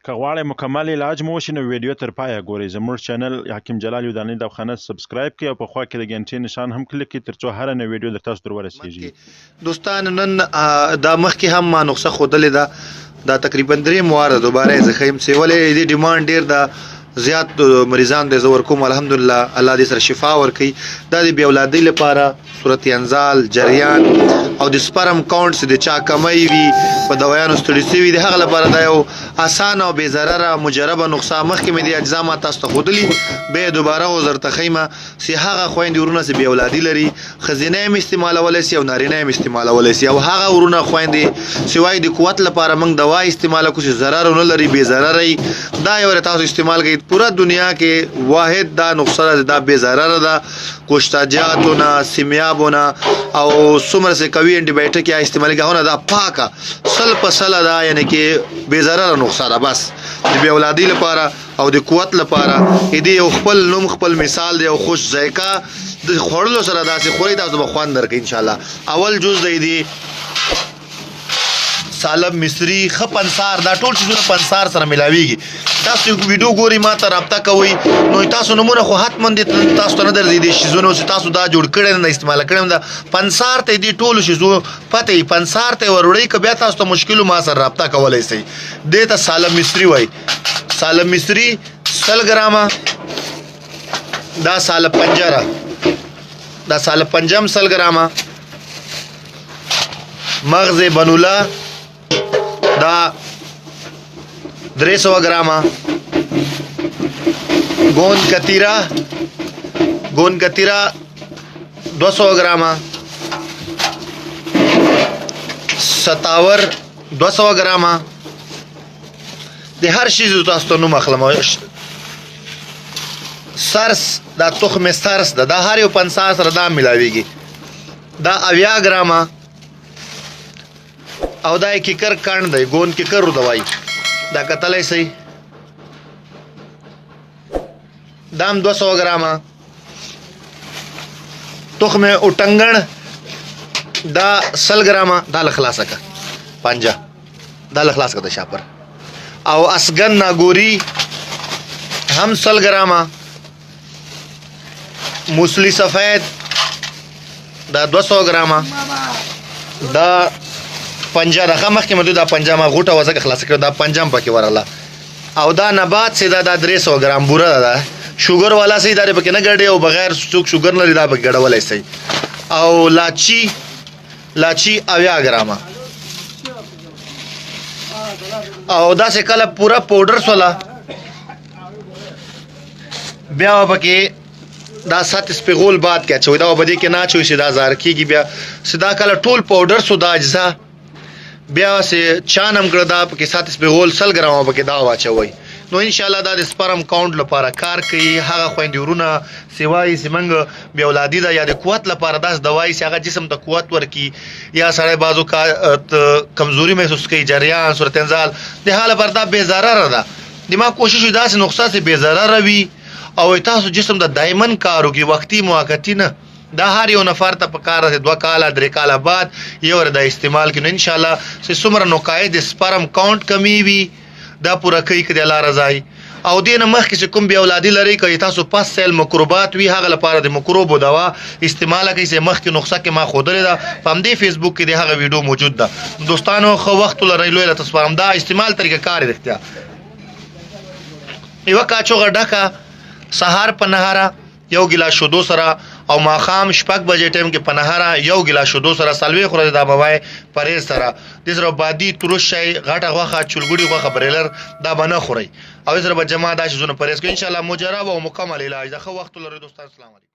که غواړئ مکمل علاج مو وشي نو ویډیو تر پایه ګورئ. زموږ چینل حکیم جلال یودانی دواخانه سبسکرایب کړئ او په خوا کې د ګنټې نشان هم کلیک کړئ ترڅو هره نوې ویډیو در تاسو در ورسیږي. دوستانو نن دا مخکې هم ما نسخه ښودلې ده، دا تقریبا درې مواره دوباره یې زه ښیم چې ولې دې ډیمانډ ډېر ده، زیات مریضان دی زه ورکوم الحمدلله، الله دې سره شفا ورکوي. دا د بې اولادۍ لپاره صورت انزال، جریان او د سپرم کاونټ چې د چا کمی وي، په دوایانو ستړي سوي دي، هغه لپاره دا یو اسانه او بې ضرره مجربه نسخه مخکې مې دې اجزا ما تاسو ته ښودلي، بیا یې دوباره اوس درته ښیم چې هغه خویندې ورونه چې بې اولادي لري، ښځینه یې هم استعمالولی سي او نارینه یې هم استعمالولی سي، او هغه ورونه خویندې چې وایي د قوت لپاره موږ دوا استعماله کړو چې ضرر ونه لري، بې ضرره وي، دا یو تاسو استعمال کړئ. پوره دنیا کې واحد دا نسخه ده، دا بې ضرره ده، کوشتاجاتو نه، سیمیابو نه او څومره چې قوي انټي بایوټیک یا استعمالېږي هغه نه دا پاکه 100% ده، یعنې کې بې ضرره نسخه ده. بس د بې اولادۍ لپاره او د قوت لپاره دې یو خپل نوم خپل مثال دی او خوش ذایقه د خوړلو سره داسې خورئ تاسو به خوند درکړي انشاءالله. اول جز دی دې سالب مصری ښه پنسار، دا ټول څیزونه پنسار سره ملاویږي. تاسو ویډیو ګورئ ما ته رابطه کوئ، نو تاسو نمونه خو حتما دې تاسو ته نه درځي دې شیزونو چې تاسو دا جوړ کړی نه استعمال کړی نه، پنسار ته دې ټولو شیزو پته یې پنسار ته وروړئ، که بیا تاسو ته مشکل ما سره رابطه کولی سئ. دې ته سالب مصری وایي، سالب مصری 100 ګرامه، دا سالب پنجره، دا سالب پنجم 100 ګرامه، مغز بنوله دا 300 ګرامه، ګون کتیرا، ګون کتیرا 200 ګرامه، ستاور 200 ګرامه. د هر شي تاسو ته نوم اخلم. سرس، دا تخم سرس ده، دا هر یو پنسار سره دا ملاویږي، دا 70 ګرامه، او دا یې کیکر کڼ دی، ګون کیکر ورته وایي، دا کتلی سئ، دا هم 200 ګرامه. تخم اوټنګڼ دا 100 ګرامه، دا له خلاصه که پنجه، دا له خلاصه که د شاپر. او اسګن ناګوري هم 100 ګرامه، موسلی سفید دا 200 ګرامه، دا پنجه ده، ښه مخکې مې دا پنجه ما غوټه وه ځکه خلاصه کړه، دا پنجه هم پکې ورغله. او دا نبات چې ده دا 300 ګرام بوره ده، شوګر والا سي دا پکې نه ګډي او بغیر څوک شوګر نه لري دا پکې ګډولی سي. او لاچي، لاچي 70 ګرامه. او داسې کله پوره پوډر سوله بیا به پکې دا 7 سپیغول باد کې اچوي، دا به دې کې نه اچوي چې دا زار کېږي. بیا چې دا کله ټول پوډر سو دا اجزا، بیا چې چان هم کړه دا پکې 7 سپیغول 100 ګرامه پکې دا واچوئ، نو انشاءالله دا د سپرم کاونټ لپاره کار کوي. هغه خویندې ورونه چې وایي چې موږ بې اولادي ده یا د قوت لپاره داسې دوایي چې هغه جسم ته قوت ورکړي، یا سړی بعضو کمزوري محسوس کوي، جریان، صورت انزال، د هغه لپاره دا بې ضرره ده. د ما کوشش وي داسې نسخه چې بې ضرره وي او تاسو جسم ته دایمن کار وکړي، وقتي موقتي نه. دا هر یو نفر ته په کار ده 2 کاله 3 کاله بعد یو ور دا استعمال کړي، نو انشاءالله چې څومره نقایص د سپرم کاونټ کمی وي دا پوره کوي که د الله رضا وي. او دې نه مخکې چې کوم بې اولادي لرئ، که تاسو پس سیل مکروبات وي هغه لپاره د مکروبو دوا استعمال کړئ چې مخکې نسخه کې ما ښودلې ده، په همدې فیسبوک کې د هغه ویډیو موجود ده. دوستانو ښه وخت ولرئ، لوی له تاسو همدا استعمال طریقه کار رښتیا. یوه کاچوغه ډکه سهار په نهاره یو ګیلاس شیدو سره، او ماښام 6 بجې ټایم کې په نهاره یو ګیلاس شیدو سره، 40 ورځې دا به وایې پرهېز سره. دې سره بادي ترش شی، غټه غوښه، چولګوړي غوښه، بریلر دا به نه خورئ، او دې سره به جمع دا شیزونه پرهېز کوئ. انشاءالله مجرب او مکمل علاج ده. ښه وخت ولرئ دوستان، السلام علیکم.